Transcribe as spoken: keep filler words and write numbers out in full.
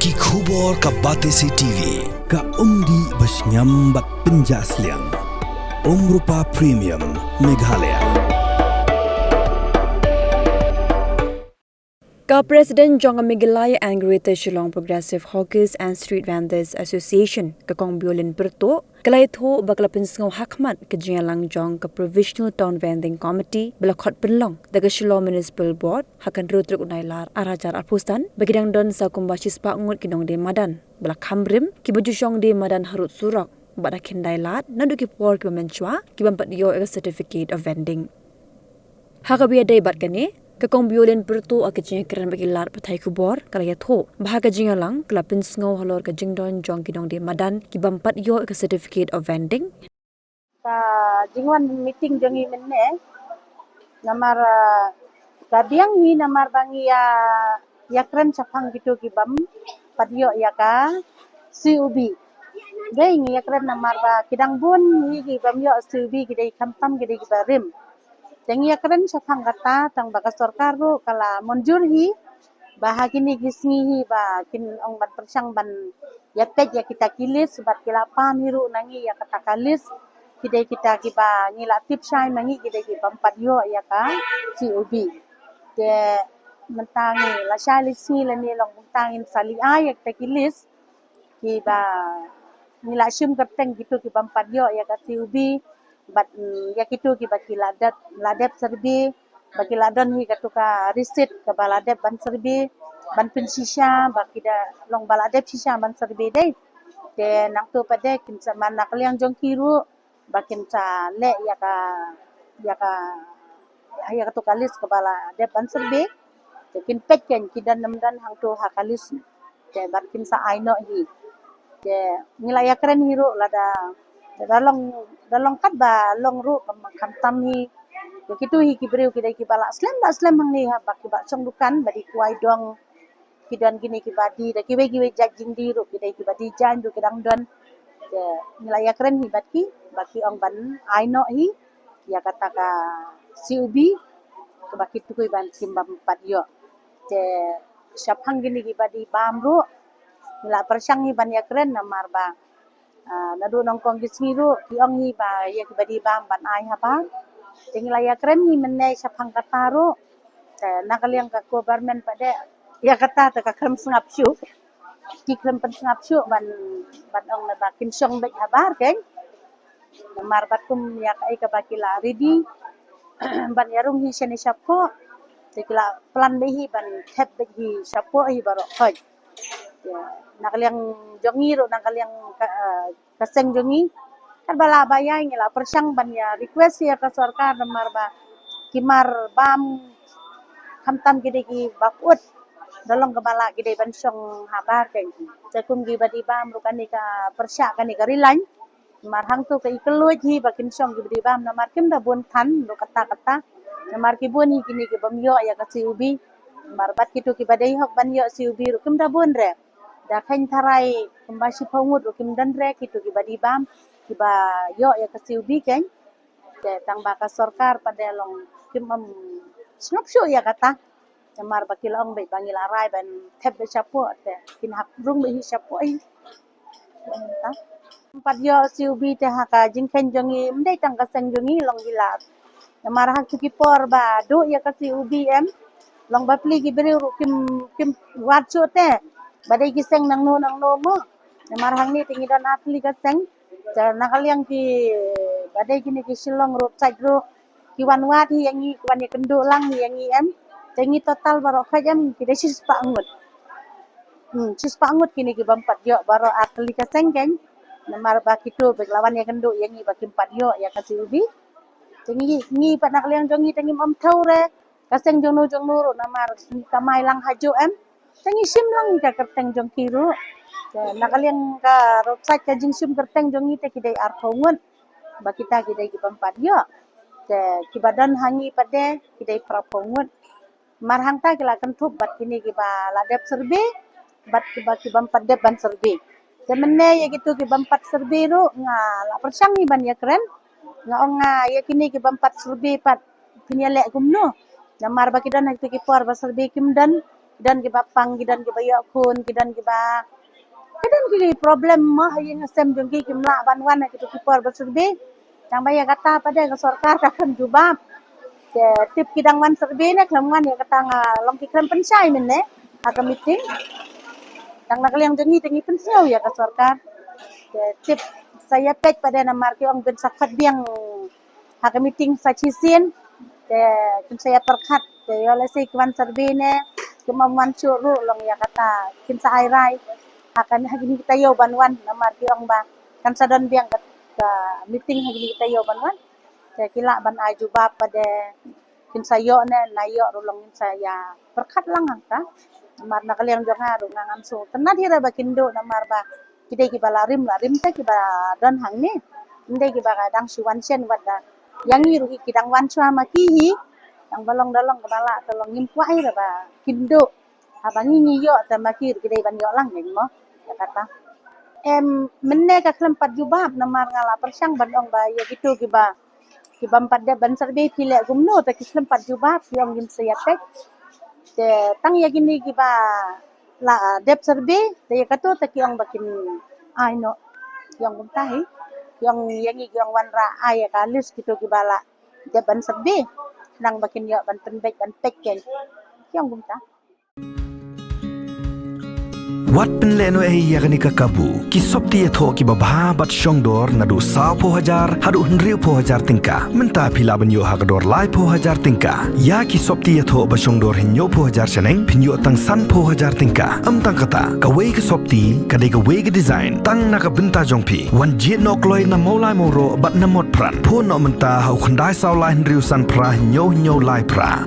Ki khubor ka Batesi T V, ka umdih ba shngiam bad pynjah sliang. Umrupa Premium, Meghalaya. Ka President jong ka Meghalaya and Greater Shillong Progressive Hawkers and Street Vendors Association, ka Kong Biolin Pyrtuh, ka la ïathuh ba ka la pynsngew hakhmat ka jingïalang jong ka Provisional Town Vending Committee ba la khot pynlong da ka Shillong Municipal Board ha ka hynriew tarik u Nailar arhajar arphew san, ba ki dang don sa kumba shispah ngut ki nongdie madan ba la kham rim, kiba ju shong die madan harud surok bad ha khyndai lad naduh ki por kiba mynshuwa, ki bym pat ïoh ïa ka Certificate of Vending. Ha kaba ïadei bad kane, ka Kong Biolin Pyrtuh ha ka jingïakren bad ki lad pathai khubor, ka la ïathuh ba ha ka jingïalang ka la pynsngew halor ka jingdon jong ki nongdie madan ki bym pat ïoh ïa ka Certificate of Vending. Ka jingwan meeting jong ngi mynne, namar, ah, ka biang hi namar ba ngi ïa, ïakren shaphang kito ki bym pat ïoh ïa ka C O B. Dei ngi ïakren namar ba ki dang bun hi ki bym ïoh C O B, ki dei khamtam ki dei kiba rim. Te ngi ïakren shaphang kata tang ba ka sorkar ruh ka la mynjur hi ba ha kine ki sngi hi ba kin ong ban pyrshang ban ïa peit ïa kita ki list bad ki la pan hi ruh na ngi ïa kata ka list. Ki dei kita kiba ngi la tip shai ma ngi ki dei ki bym pat ïoh ïa ka C O B. Te mynta ngi la shai list ngi lane long mynta ngin sa leit ai ïa kita ki list kiba ngi la shim kyrteng kito ki bym pat ïoh ïa ka C O B bad, mm, ïa kito kiba ki la dep, la dep survey ba ki la don hi kato ka receipt kaba la dep ban survey ban pynshisha ba ki da long ba la dep shisha ban survey dei. Te nangto pat de kin sa man na ka liang jong ki ruh ba kin sa leh ïa ka, ïa ka, ïa kato ka list kaba la dep ban survey. Te kin peit kein ki don ne ym don hangto ha ka list. Te bad kin sa ai noh hi. Te ngi la ïakren hi ruh lada, da long, da long katba long ruh kam, khamtam hi. Te kito hi ki briew ki dei kiba la slem, la slem hangne ha ba kiba shong dukan ba die kwai dong. Ki don kine kiba die da kiwei kiwei jait jingdie ruh ki dei kiba die jaiñ ruh ki dang don. Te ngi la ïakren hi bad ki ba ki ong ban ai noh hi ïa kata ka C O B kaba kito kiba kim bym pat ïoh. Te shaphang kine kiba die bam ruh ngi la pyrshang hi ban ïakren namar ba, ah, naduh nyngkong ki sngi ruh ki ong hi ba ïa kiba die bam ban ai habar. Te ngi la ïakren hi mynne shaphang kata ruh. Te na ka liang ka government pat de ïa kata te ka khlem sngap shuh. Ki khlem pynsngap shuh ban, ban ong na ba kin shong beit habar kein. Namar bad kum ïa kaei kaba ki la ready ban ïarung hi shane shapoh. Te ki la plan beit hi ban thep beit hi shapoh hi baroh khoit. Ïa, na ka liang jong ngi ruh na ka liang ka, ah, ka seng jong ngi. Katba lah ba ïa ngi la pyrshang ban ïa request ïa ka sorkar namar ba ki mar bam khamtam ki dei kiba kut. Da long kaba lah ki dei ban shong habar kein. Te kum kiba die bam ruh kane ka pyrshah kane ka ri lain. Namar hangto ka i kylluid hi ba kin shong kiba die bam namar kim da bun than ruh katta katta. Namar ki bun hi kine ki bym ïoh ïa ka C O B. Namar bad kito kiba dei hok ban ïoh C O B ruh kim da bun re. Da kheiñ tharai kumba shiphew ngut ruh kim don re kito kiba die bam kiba ïoh ïa ka C O B kein. Te tang ba ka sorkar pat de long kim ym sngap shuh ïa kata. Namar ba ki la ong beit ba ngi la rai ban thep beit shapoh te kin hap rung beit hi shapoh hi. Ym pat ïoh C O B te ha ka jingkheiñ jong ngi ym dei tang ka seng jong ngi long ki la. Namar ha kito ki por ba duh ïa ka C O B em long ba pli ki briew ruh kim, kim wad shuh te ba dei ki seng nangno nangno mo. Namar hangne te ngi don artylli ka seng. Te na ka liang ki ba dei kine ki Shillong roadside ruh ki wan wad hi ïa ngi, ki wan ïakynduh lang hi ïa ngi em. Te ngi total baroh khoit em ki dei shispah ngut. Hmm, shispah ngut kine ki bym pat ïoh baroh artylli ka seng kein. Namar ba kito ba ki la wan ïakynduh ïa ngi ba kim pat ïoh ïa ka C O B. Te ngi, ngi pat na ka liang jong ngi te ngim ym thew re ka seng jongno jongno ruh namar ngi kamai lang hajuh em. Te ngi shim lang ïa ka kyrteng jong ki ruh. Te na ka liang ka roadside ka jingshim kyrteng jong ngi te ki dei arphew ngut. Ba kita ki dei ki bym pat ïoh. Te kiba don ha ngi pat de ki dei phraphew ngut. Mar hangta ki la kynthup bad kine kiba la dep survey bad kiba ki bym pat dep ban survey. Te mynne ïa kito ki bym pat survey ruh nga la pyrshang hi ban ïakren. Nga ong nga ïa kine ki bym pat survey pat phin ïaleh kumno. Namar ba ki don ha kito ki por ba survey kim don. Ki don kiba pang, ki don kiba ïoh khun, ki don kiba, ki don ki problem mo ha ïing ha sem jong ki, kim lah ban wan ha kito ki por ba survey. Tang ba ïa kata pat de ka sorkar ka khlem jubab. Te tip ki dang wan survey ne khlem wan, ïa kata nga long ki khlem pynshai mynne ha ka meeting. Tang na ka liang jong ngi te ngi pynsngew ïa ka sorkar. Te tip sa ïa peit pat de namar ki ong ban sa khot biang ha ka meeting sa shisien. Te kin sa ïa pyrkhat te ïoh lehse ki wan survey ne kim wan shuh ruh, long ïa kata kin sa ai rai ha kane, ha kine ki taïew ban wan namar ki ong ba kan sa don biang ka, ka meeting ha kine ki taïew ban wan. Te ki lah ban ai jubab pat de kin sa ïoh ne na ïoh ruh long kin sa ïa pyrkhat lang hangta. Namar na ka liang jong nga ruh nga ngam sngewtynnad hi re ba kin duh namar ba ki dei kiba la rim, la rim te kiba don hangne. Ym dei kiba ka dang shu wan shen wat da. Ïa ngi ruh hi ki dang wan shuwa ma ki hi. Tang ba long da long kaba lah te long, ngim kwah hi re ba kin duh. Haba ngi ngi ïoh te ma ki ruh ki dei ban ïoh lang, ïa mo. Ïa kata. Em, mynne ka khlem pat jubab namar nga la pyrshang ban ong ba ïa kito kiba, kibym pat dep ban survey phi leh kumno, te ki khlem pat jubab, ki ong kim sa ïa peit. Te tang ïa kine kiba la dep survey te ïa kato te ki ong ba kin ai noh. Ki ong kumta hi. Ki ong ïa ngi ki ong wanrah ai ïa ka list kito kiba la dep ban survey, nang ba kin ïoh ban pynbeit ban peit kein. Ki ong kumta. Wat pynlehnohei ïa kane ka kabu. Ki sopti ïathoh kiba bha bad shongdor naduh sawphew hajar haduh hynriewphew hajar tyngka. Mynta phi lah ban ïoh ha ka dor laiphew hajar tyngka. Ïa ki sopti ïathoh ba shongdor hynñiewphew hajar shaneng phin ïoh tang sanphew hajar tyngka. Ym tang kata, kawei ka sopti ka dei kawei ka design tang na ka bynta jong phi. Wan jied noh kloi na Mawlai Mawroh bad na Motphran. Phone noh mynta ha u khyndai saw lai hynriew san phra hynñiew hynñiew lai phra.